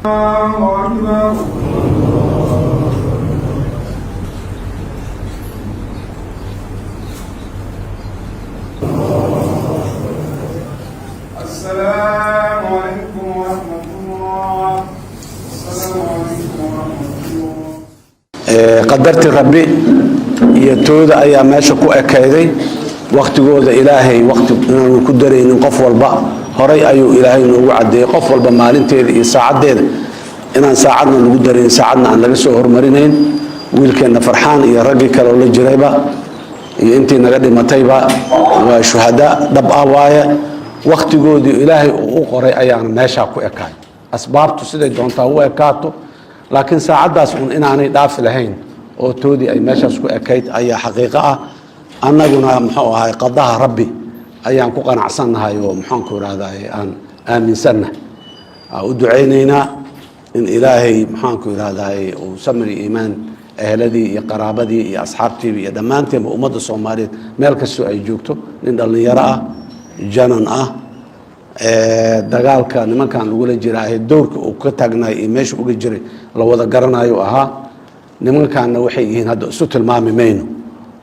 الله أكبر. السلام عليكم ورحمة الله. السلام عليكم ورحمة الله. Qadartii Rabbi iyo tooda ayaa meesha ku ekayday. Wakhtigooda Ilaahay wakhti inaanu ku daraynin qof walba horay ayuu Ilaahay noogu caddeeyey. Qof walba maalinteeda iyo saacaddeeda inaan saacadna lagu darayn, saacadna aan laga soo hormarinayn. Wiilkeenna Farxaan iyo raggii kaleo la jirayba iyo intii naga dhimatayba waa shuhada dhab ah waaye. Wakhtigoodii Ilaahay uu u qoray ayaana meeshaa ku ekaay. Asbaabtu siday doontaa u ekaato, laakiin saacaddaas uun inaanay dhaafi lahayn oo toodii ay meeshaas ku ekayd ayaa xaqiiqo ah. Annaguna, muxuu ahay, qadaha Rabbi ayaan ku qanacsannahay oo, maxaanku irahdaay, aan aaminsannahay. U ducaynaynaa in Ilaahay, maxaanku irahdaay, uu samri iimaan ehladii iyo qaraabadii iyo asxaabtiiba iyo dhammaanteenba, ummadda Soomaaliyeed meel kastoo ay joogto. Nin dhallinyaro ah, janan ah, dagaalka nimankan lagula jiraahe dowrka uu ka taagnaay iyo meesha uga jiray la wada garanayo ahaa. Nimankanna waxay yihiin hadda isu tilmaami mayno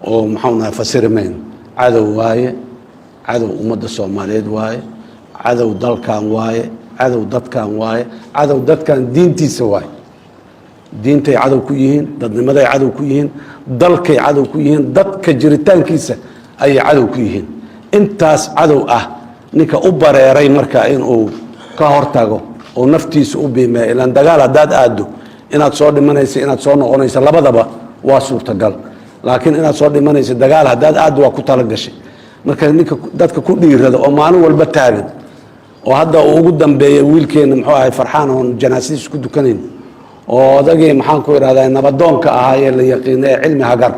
oo, maxuu nahay, fasiri mayno. Cadow waaye, cadow ummadda Soomaaliyeed waaye, cadow dalkan waaye, cadow dadkan waaye, cadow dadkan diintiisa waaye. Diintay cadow ku yihiin, dadnimaday cadow ku yihiin, dalkay cadow ku yihiin, dadka jiritaankiisa ayay cadow ku yihiin. Intaas cadow ah ninka u bareeray marka inuu ka hortago oo naftiisa u biimeeya, ilaan dagaal haddaad aaddo inaad soo dhimanaysa, inaad soo noqonaysa, labadaba waa suurtagal, laakiin inaad soo dhimanaysa dagaal haddaad aaddo waa ku talagashay. Marka ninka dadka ku dhiirada oo maalin walba taagan oo hadda uu ugu dambeeya wiilkeena, muxuu ahay, Farxaan, oon janaasadiis ku dukanayn, oo odagii, maxaan ku idhahdaa, nabadoonka ahaa ee la yaqiina ee Cilmi Hagar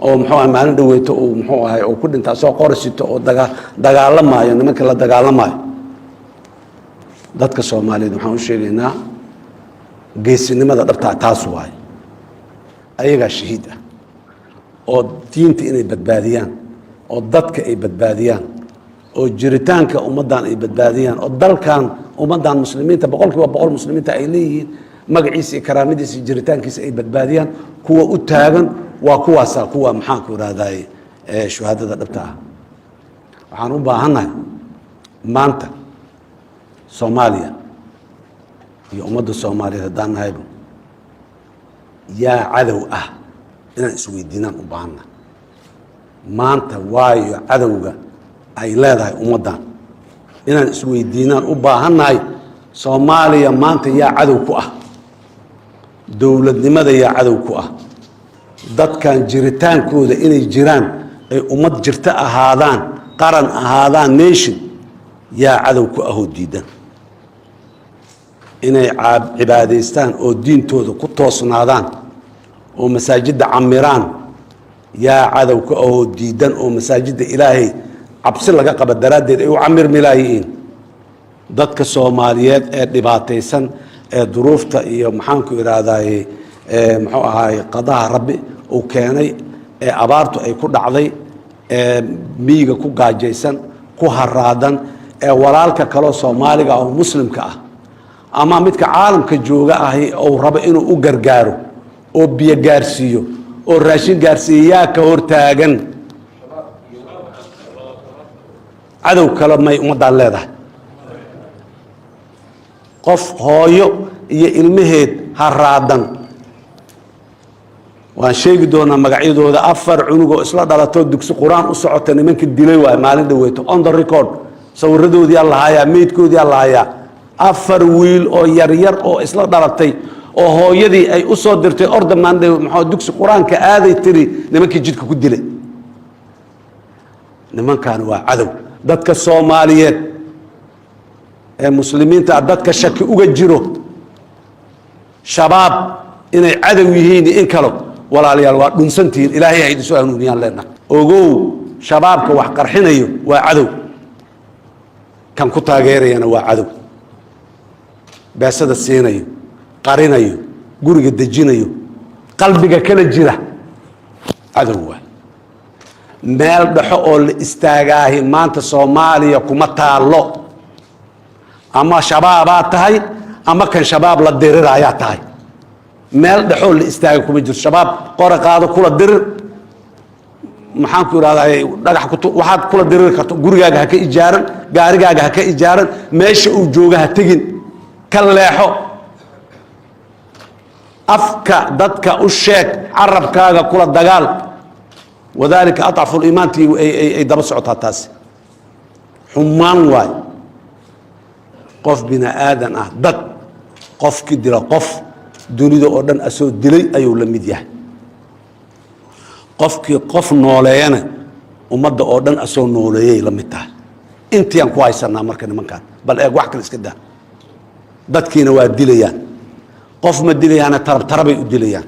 oo, muxuu ahay, maalin dhaweyto uu, muxuu ahay, uu ku dhinta asoo qorisito oo dagaalamaayo nimanka la dagaalamaayo. Dadka Soomaaliyeed waxaan u sheegaynaa geesinimada dhabtaa taas waaye. Ayagaa shahiid ah oo diinta inay badbaadiyaan oo dadka ay badbaadiyaan oo jiritaanka ummaddan ay badbaadiyaan oo dalkan ummaddan muslimiinta, 100% muslimiinta ay leeyihiin, magaciisa iyo karaamadiisa iyo jiritaankiisa ay badbaadiyaan kuwa u taagan waa kuwaasa, kuwa, maxaanku irahdaye, shuhaadada dhabta ah. Waxaan u baahannahay maanta Soomaaliya iyo ummadda Soomaaliyeed haddaan nahayba, yaa cadow ah inaan isweydiinaan u baahannahay maanta. Waayo, cadowga ay leedahay ummaddan inaan isweydiinaan u baahannahay. Soomaaliya maanta yaa cadow ku ah? Dowladnimada yaa cadow ku ah? Dadkan jiritaankooda inay jiraan, ay ummad jirto ahaadaan, qaran ahaadaan, nation, yaa cadow ku ahoo diidan? Inay cibaadaystaan oo diintooda ku toosnaadaan oo masaajidda camiraan yaa cadow ku ahoo diidan, oo masaajidda Ilaahay cabsi laga qaba daraaddeed ay u camirmilaayihiin? Dadka Soomaaliyeed ee dhibaataysan ee duruufta iyo, maxaanku idhaahdaye, muxuu ahaay, qadaha Rabbi uu keenay ee abaartu ay ku dhacday, ee miyiga ku gaajaysan, ku haraadan, ee walaalka kaloo Soomaaliga oo muslimka ah ama midka caalamka jooga ahi uu rabo inuu u gargaaro oo biyo gaarsiiyo oo raashin gaarsiiyo, yaa ka hortaagan? Cadow kale may ummaddaan leedahay? Qof hooyo iyo ilmaheed haraadan, waan sheegi doonaa magacyadooda, afar cunugoo isla dhalatoo dugsi qur-aan u socota nimanka dilay waay maalin dhaweyto, on the record, sawiradoodiyaa la hayaa, meydkoodiyaa la hayaa. Afar wiil oo yaryar oo isla dhalatay oo hooyadii ay u soo dirtay orda maandhe, muxuu, dugsi qur-aanka aaday tiri, nimankii jidka ku dilay. Nimankan waa cadow. Dadka Soomaaliyeed ee muslimiinta ah, dadka shaki uga jiro Shabaab inay cadow yihiin in kalo, walaalayaal, waa dhunsantihiin. Ilaahay ha idin soo hanuuniyaan leenahay. Ogow, Shabaabka wax qarxinayo waa cadow, kan ku taageerayana waa cadow, beesada siinayo, qarinayo, guriga dejinayo, qalbiga kala jira cadow waay. Meel dhexo oo la istaagaahi maanta Soomaaliya kuma taallo. Ama Shabaabaa tahay Ama kan Shabaab la diriraayaa tahay. Meel dhexoo la istaaga kuma jirto. Shabaab qora qaado, kula dirir. Maxaan ku idhahdaa, dhagax ku waxaad kula diriri karto. Gurigaaga ha ka ijaaran, gaarigaaga ha ka ijaaran, meesha uu jooga ha tegin, ka leexo. Afka dadka u sheeg, carabkaaga kula dagaal. وذلك أضعف الإيمان tii ay daba socotaa. Taasi xumaan waay. Qof bini aadan ah, dad qofki dila, qof dunida oo dhan asoo dilay ayuu la mid yahay. Qofkii qof nooleeyana, ummadda oo dhan asoo nooleeyay la mid tahay. Intiaan ku haysanaa marka nimankaan, bal eeg, wax kale iska daa, dadkiina waa dilayaan. Qof ma dilayaana, tarab tarabay u dilayaan.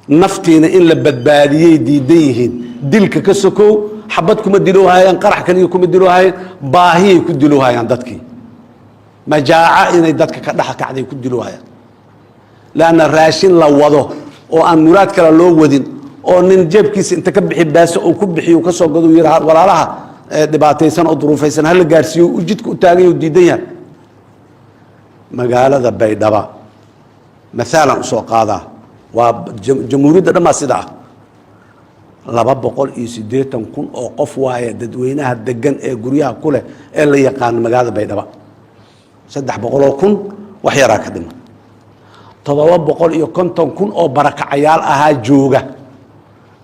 Naftiina in la badbaadiyey diidan yihiin. Dilka ka sokow, xabad kuma diloohayaan, qarax kaliya kuma diloohayaan, baahiyay ku diloohayaan dadkii. Majaaco inay dadka ka dhex kacday ku diloohayaan, leanna raashin la wado oo aan muraad kale loo wadin, oo nin jeebkiisa inta ka bixi baaso uu ku bixiyo, ka soo gado, yidhaha walaalaha dhibaataysan oo duruufaysan hala gaarsiiyo, u jidka u taagan yahay, u diidan yahay. Magaalada Baydhaba maalan usoo qaadaa, waa jamhuuriyadda dhan baa sida ah. 280,000 oo qof waaya dadweynaha degan ee guryaha ku leh ee la yaqaano magaalada Baydhaba. 300,000 wax yaraa ka dhima. 750,000 oo barakacayaal ahaa jooga.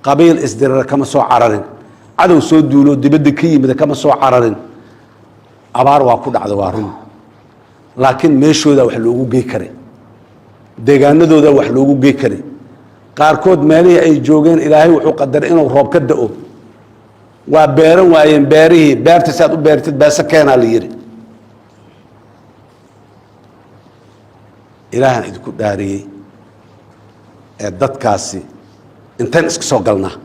Qabiil isdirira kama soo cararin, cadow soo duulo dibadda ka yimid kama soo cararin. Abaar waa ku dhacda, waa run, laakiin meeshooda wax loogu gey karay, deegaanadooda wax loogu gey karay. Qaarkood meelihii ay joogeen Ilaahay wuxuu qadaray inuu roob ka da'o. Waa beeran waayeen beerihii. Beerta si aad u beertid beese keenaa la yidhi. Ilaahan idinku dhaariyey, ee dadkaasi inteen iska soo galnaa?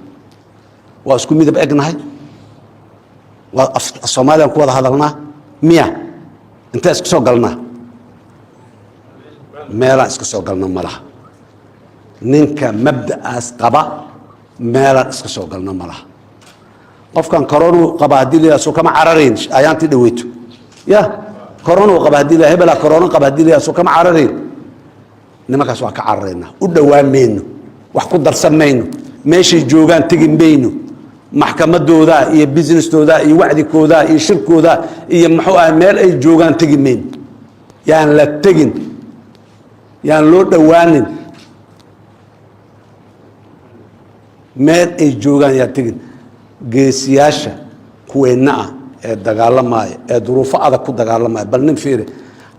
Waa isku midab egnahay, waa af Soomaaliyan ku wada hadalnaa miya? Inteen iska soo galnaa? Meelaan iska soo galna ma laha. Ninka mabda'aas qaba, meelaan iska soo galna ma laha. Qofkan coronu qaba haddii la yidhaha, soo kama cararayn ayaantii dhaweyto? Ya coronu qaba haddii la, hebelaa corona qaba haddii la yidhaha, soo kama cararayn? Nimankaas waa ka cararaynaa. U dhowaan mayno, wax ku darsan mayno, meeshay joogaan tegi mayno. Maxkamadooda iyo businesstooda iyo wacdikooda iyo shirkooda iyo muxuu ahay, meel ay joogaan tegi mayno. Yaan la tegin, yaan loo dhowaanin. Meel ay joogaan yaan tegin. Geesiyaasha kuweenna ah ee dagaalamaya, ee duruufo adag ku dagaalamaya, bal nin fiire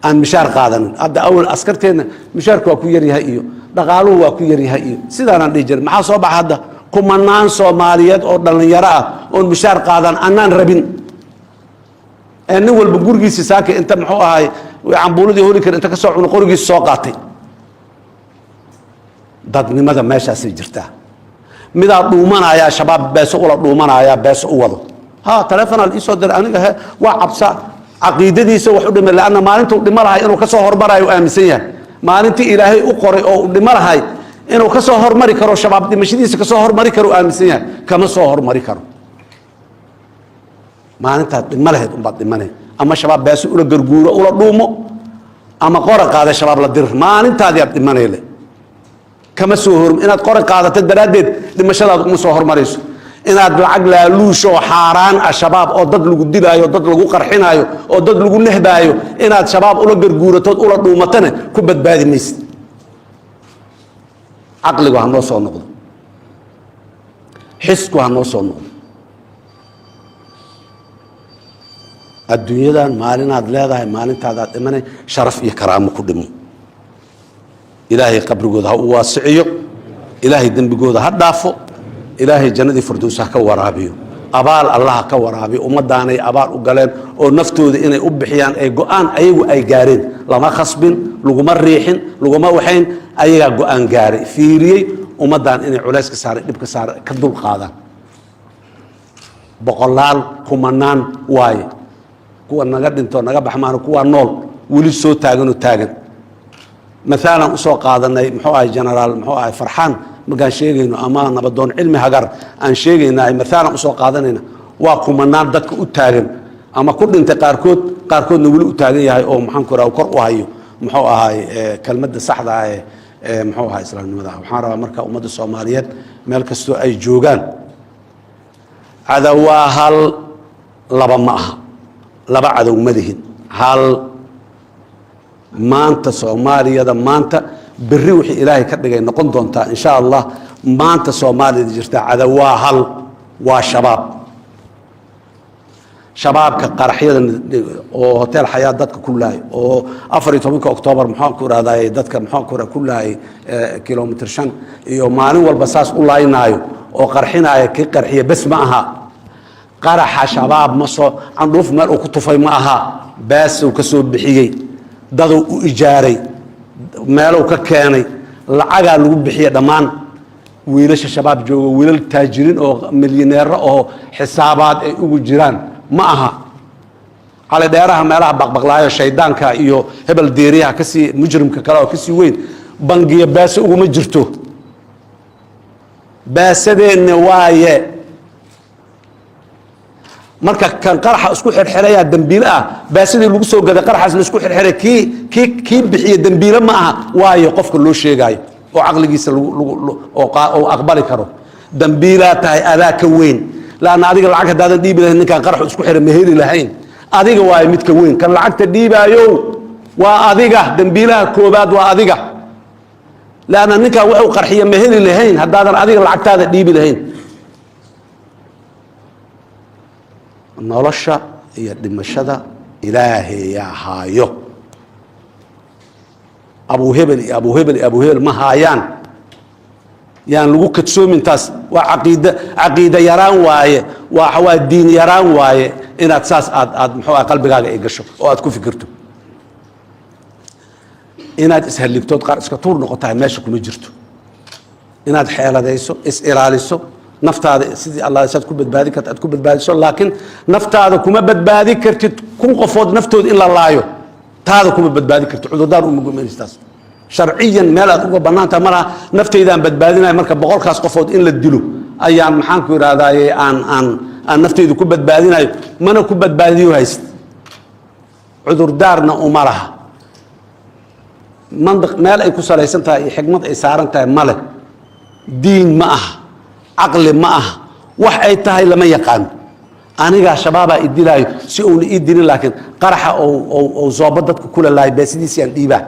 aan mishaar qaadanin. Hadda awal askarteenna mishaarku waa ku yaryahay iyo dhaqaaluhu waa ku yaryahay iyo sidaanaan dhihi jiray. Maxaa soo baxa hadda? Kumanaan Soomaaliyeed oo dhallinyaro ah oon mishaar qaadan annaan rabin, ee nin walba gurigiisi saaka inta muxuu ahay cambuuladii holi kara inta ka soo cuno, qorigiisi soo qaatay. Dadnimada meeshaasay jirtaa. Midaa dhuumanayaa, Shabaab beeso ula dhuumanayaa, beeso u wado. Ha taleefonaa la iisoo diray aniga. He waa cabsa, caqiidadiisa wax u dhimay, lanna maalintuu dhimo lahay inuu kasoo hormarayo u aaminsan yahay. Maalintii Ilaahay u qoray oo uu dhimo lahay inuu kasoo hormari karo, Shabaab dhimashadiisa kasoo hormari karo u aaminsan yahay. Kama soo hormari karo. Maalintaad dhimo lahayd unbaad dhimanay. Ama Shabaab beeso ula garguuro, ula dhuumo, ama qora qaada, Shabaab la dir, maalintaadii aad dhimanayle. Kama soo hor inaad qori qaadato daraaddeed dhimashadaad uma soo hormarayso. Inaad lacag laaluush oo xaaraan ah Shabaab, oo dad lagu dilaayo, dad lagu qarxinaayo, oo dad lagu nehbaayo, inaad Shabaab ula garguuratood ula dhuumatana ku badbaadi maysid. Caqligu ha noo soo noqdo, xisku ha noo soo noqdo. Adduunyadan maalinaad leedahay, maalintaadaad dhimanay, sharaf iyo karaamo ku dhimo. Ilaahay qabrigooda ha u waasiciyo, Ilaahay dembigooda ha dhaafo, Ilaahay jannadii firdows ha ka waraabiyo, abaal Allah ha ka waraabiyo. Ummaddaanay abaal u galeen oo naftooda inay u bixiyaan ay go-aan ayagu ay gaareen. Lama khasbin, laguma riixin, laguma waxayn. Ayagaa go-aan gaaray, fiiriyey ummaddan inay culays ka saaray, dhib ka saaray, ka dul qaadaan. Boqolaal kumanaan waaye kuwa naga dhinto, naga baxmaano, kuwa nool weli soo taaganoo taagan. Maalan usoo qaadanay muxuu ahay generaal muxuu ahay Farxaan markaan sheegayno, ama Nabadoon Cilmi Hagar aan sheegaynaa, maalan usoo qaadanayna, waa kumanaan dadka u taagan. Ama ku dhintay qaarkood, qaarkoodna weli u taagan yahay oo, maxaan ku raha, kor u hayo, muxuu ahaay, kelmadda saxda ah ee, muxuu ahaa, islaamnimada ah. Waxaan rabaa marka ummadda Soomaaliyeed meel kastoo ay joogaan, cadow waa hal, laba ma aha. Laba cadow ma lihin, hal. Maanta Soomaaliyada maanta, berri wixii Ilaahay ka dhigay noqon doontaa, insha Allah. Maanta Soomaaliyada jirtaa cadow waa hal, waa Shabaab. Shabaabka qaraxyada oo Hotel Xayaat dadka ku laayay, oo 14-ka Oktoobar, maxaan ku irahday, dadka, maxaan ku ku laayay kilomitr 5, iyo maalin walba saas u laaynaayo oo qarxinaayo, kii qarxiya bes ma aha. Qaraxa Shabaab ma soo candhuuf meel uu ku tufay ma aha. Baasuu ka soo bixiyey, daduu u ijaaray, meeluu ka keenay, lacagaa lagu bixiye. Dhammaan wiilasha Shabaab jooga wiilal taajiriin oo milyaneero oo xisaabaad ay ugu jiraan ma aha. Cali Dheeraha meelaha baqbaqlaayo, shaydaanka iyo hebel deeriyaha kasii mujrimka kale oo kasii weyn, bangiya baaso uguma jirto. Baasadeenna waaye. Marka kan qaraxa isku xirxirayaa dembiile ah, baasadii lagu soo gaday qaraxaas la isku xirxiray kii bixiye dembiile ma aha. Waayo, qofka loo sheegaayo oo caqligiisa lagu oo aqbali karo, dambiilaa tahay, adaa ka weyn. Laanna adiga lacag haddaadan dhiibi lahayn, ninkaan qaraxu isku xiray ma heli lahayn. Adiga waayo midka weyn, kan lacagta dhiibaayo waa adiga. Dembiilaha koobaad waa adiga, leanna ninkaan wuxuu qarxiya ma heli lahayn haddaadan adiga lacagtaada dhiibi lahayn. Nolosha iyo dhimashada Ilaahayaa haayo. Abuu hebel iyo abuu hebel iyo abuu hebel ma haayaan. Yaan lagu kadsoomin taas. Waa caqiid, caqiida yaraan waaye, waa diin yaraan waaye inaad saas aad muxuu ah qalbigaaga ay gasho oo aad ku fikirto inaad ishalligtood qaar iska tuur noqotahay. Meesha kuma jirto inaad xeeladayso, is ilaaliso, naftaada sidii Allah saad ku badbaadi karta aad ku badbaadiso. Laakiin naftaada kuma badbaadi kartid 1000 qofood naftooda in la laayo. Taada kuma badbaadi kartid, cudurdaar uma gumaystaas. Sharciyan meel aad uga bannaantaha ma laha. Naftaydaan badbaadinaya, marka 100-kaas qofood in la dilo ayaan, maxaan ku idhahdaaye, aan naftayda ku badbaadinayo, mana ku badbaadiyo hayst. Cudurdaarna uma laha. Mandiq meel ay ku salaysan tahay iyo xikmad ay saaran tahay male. Diin ma aha, caqli ma aha, wax ay tahay lama yaqaano. Anigaa Shabaabaa i dilaayo si uuna ii dilin, laakiin qaraxa ou zoobo dadka kula laayo beesidiisii aan dhiibaa.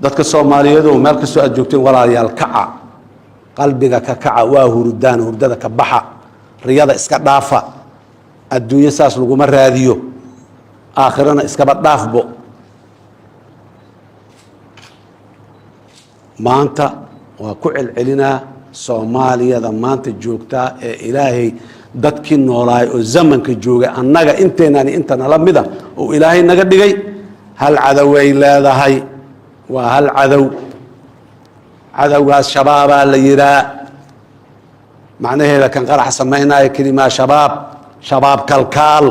Dadka Soomaaliyeedow, meel kastoo aad joogteen, walaalayaal, kaca, qalbiga ka kaca. Waa hurdaan, hurdada ka baxa, riyada iska dhaafa. Adduunyo saas laguma raadiyo, aakhirana iskaba dhaafbo. Maanta waa ku celcelinaa, Soomaaliyada maanta joogtaa ee Ilaahay dadkii noolaay oo zamanka joogay, annaga inteenani inta nala mida oo Ilaahay naga dhigay, hal cadoway leedahay, waa hal cadow. Cadowgaas Shabaabaa la yihaa. Macnaheeda kan qarax samaynaayo kelimaa Shabaab, Shabaab kalkaal,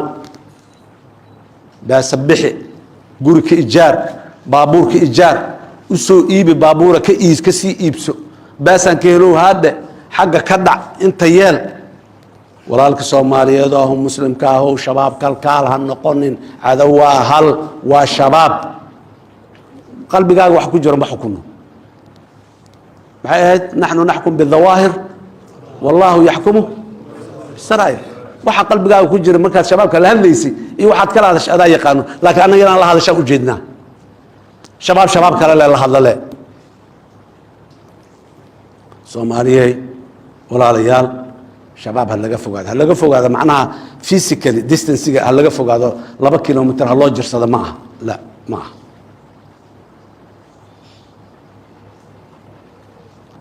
baasa bixi, guri ka ijaar, baabuur ka ijaar, u soo iibi baabuura, ka iis, ka sii iibso, baasaan ka helow, haadhe xagga ka dhac, inta yeel. Walaalka Soomaaliyeed oo ahu muslimka ahow, Shabaab kalkaal ha noqonin. Cadow waa hal, waa Shabaab. Qalbigaaga wax ku jira ma xukuno. Maxay ahayd? Naxnu naxkum bidawaahir wallahu yaxkumu bisaraa'ir. Waxa qalbigaaga ku jira markaad Shabaabka la hadlaysay iyo waxaad kala hadashay adaa yaqaano, laakiin annaga inaan la hadashaan ujeednaa. Shabaab, shabaab kale le la hadla le. Soomaaliyey, walaalayaal, Shabaab ha laga fogaado, ha laga fogaado. Macnaha physically distancega ha laga fogaado, 2 kilomitr ha loo jirsado ma aha, la ma aha.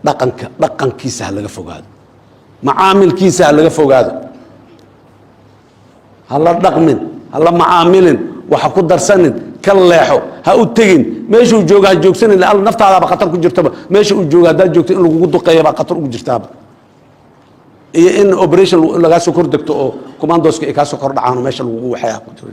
Dhaqanka, dhaqankiisa ha laga fogaado, macaamilkiisa ha laga fogaado. Ha la dhaqmin, ha la macaamilin, waxa ku darsanin, ka leexo, ha u tegin meeshuu jooga, ha joogsanin. Alla naftaadaaba khatar ku jirtaba. Meesha uu jooga haddaad joogto, in lagugu duqeeya baa khatar ugu jirtaaba, iyo in operation lagaa soo kor degto oo commandoska ay kaa soo kor dhacaan oo meesha lagugu waxaya ku jiro.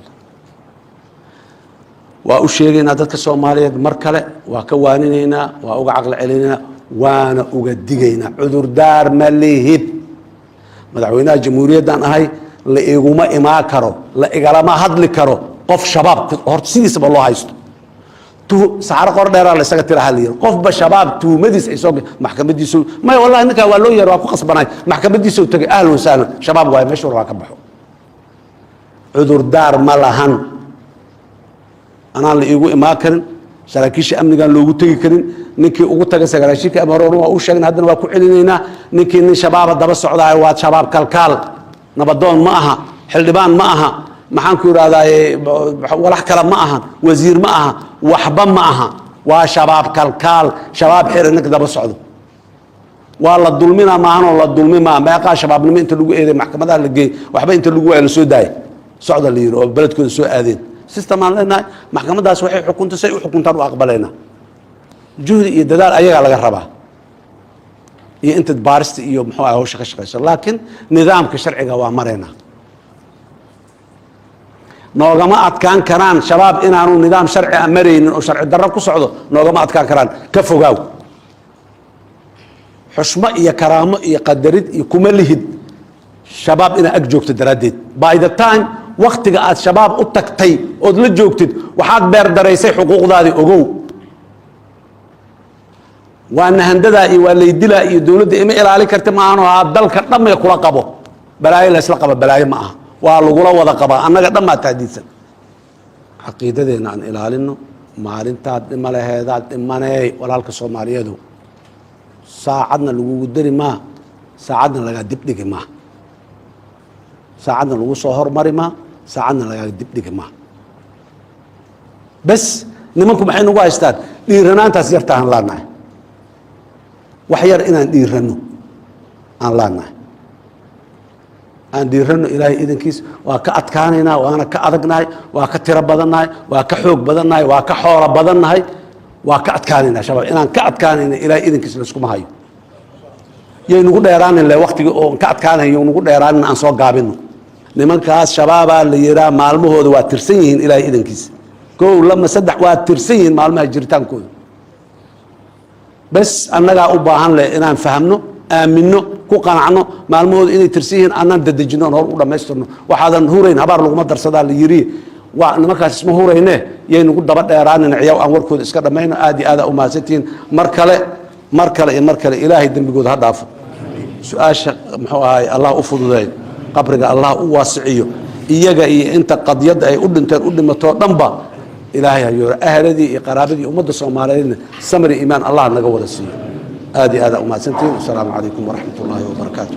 Waa u sheegaynaa dadka Soomaaliyeed mar kale, waa ka waaninaynaa, waa uga caqli celinaynaa, waana uga digaynaa. Cudurdaar ma lihid. Madaxweynaha jamhuuriyaddan ahay, la iguma imaan karo, la igalama hadli karo qof Shabaab horta sidiisaba loo haysto. Saxaro qor dheeraa la isaga tiraha la yiri, qofba Shabaab tuhumadiis ay soo maxkamadiisu maya. Wallahi ninkaa waa loo yeer, waa ku qasbanay, maxkamadiisa u tagay, ahlan wasahlan, Shabaab waaye, meesha war waa ka baxo, cudurdaar ma lahan. Anaan la iigu imaan karin, saraakiisha amnigaan loogu tegi karin. Ninkii ugu tagay saraakiisha amni hore waa u sheegna, haddana waa ku celinaynaa: ninkii nin Shabaaba daba socdaay waa Shabaab kalkaal. Nabadoon ma aha, xildhibaan ma aha, maxaan ku idhahdaaye, walax kale ma aha, wasiir ma aha, waxba ma aha, waa Shabaab kalkaal. Shabaab xira ninka daba socdo. Waa la dulmina maahanoo la dulmi maa. Meeqaa shabaabnimo inta lagu eeday maxkamadaha la geeyey, waxba inta lagu waaya la soo daayay, socda la yidhi, oo beledkooda soo aadeen? System aan leenahay, maxkamadaas waxay xukunta say u xukuntaan u aqbalaynaa. Juhdi iyo dadaal ayagaa laga rabaa iyo inta baarista iyo muxuu ah hawsha ka shaqeyso, laakiin nidaamka sharciga waa maraynaa. Noogama adkaan karaan Shabaab inaanu nidaam sharci a maraynin oo sharci darro ku socdo. Noogama adkaan karaan. Ka fogaaw, xushmo iyo karaamo iyo qadarid iyo kuma lihid Shabaab inaad ag joogto daraaddeed. By the time waktiga aad Shabaab u tagtay ood la joogtid, waxaad beer daraysay xuquuqdaadii. Ogow, waa nahandadaa iyo waa laydilaa iyo dowladda ima ilaalin karti maahanoo haa dalka dhamee kula qabo. Balaayo laysla qaba balaayo ma aha, waa lagula wada qabaa. Annaga dhammaa tahdiidsan. Caqiidadeenna aan ilaalino. Maalintaad dhima laheedaad dhimaneey, walaalka Soomaaliyeedu, saacadna lagugu dari maa, saacadna lagaa dibdhigi maa, saacadna lagu soo hormari maa, saacadna lagaa dibdhigi maa. Bes nimanku maxay nagu haystaan? Dhiiranaantaas yarta aan laanahay, wax yar inaan dhiirano aan laanahay. Aan dhiirano, Ilaahay idankiis waa ka adkaanaynaa, waana ka adagnahay, waa ka tiro badannahay, waa ka xoog badannahay, waa ka xoolo badannahay, waa ka adkaanaynaa Shabaab. Inaan ka adkaanayna Ilaahay idankiis layskuma hayo. Yay nagu dheeraanin le waktigii oo ka adkaanayo nagu dheeraanin, aan soo gaabino. Nimankaas Shabaabaa la yihaa, maalmahooda waa tirsan yihiin. Ilaahay idankiis, kow, lama, saddex, waa tirsan yihiin maalmaha jiritaankooda. Bes annagaa u baahan leh inaan fahamno, aaminno, ku qanacno maalmahooda inay tirsan yihiin, annaan dadejino on hor u dhammaystirno. Waxaadan hurayn habaar laguma darsadaa la yiri. Waa nimankaas, isma hurayne, yay nagu daba dheeraanin ciyaw, aan warkooda iska dhammayno. Aad iyo aada umahadsantihiin. Mar kale, mar kale iyo mar kale, Ilaahay dembigooda ha dhaafo. Su-aasha muxuu ahay, Allah u fududeeyo, qabriga Allah u waasiciyo. Iyaga iyo inta qadiyadda ay u dhinteen u dhimatoo dhanba Ilaahay hayooro. Ahladii iyo qaraabadii ummadda Soomaaliyeedna samri iimaan Allah naga wada siiyo. Aad iyo aada umahadsantihiin. Wasalaamu calaykum waraxmat ullaahi wabarakaatu.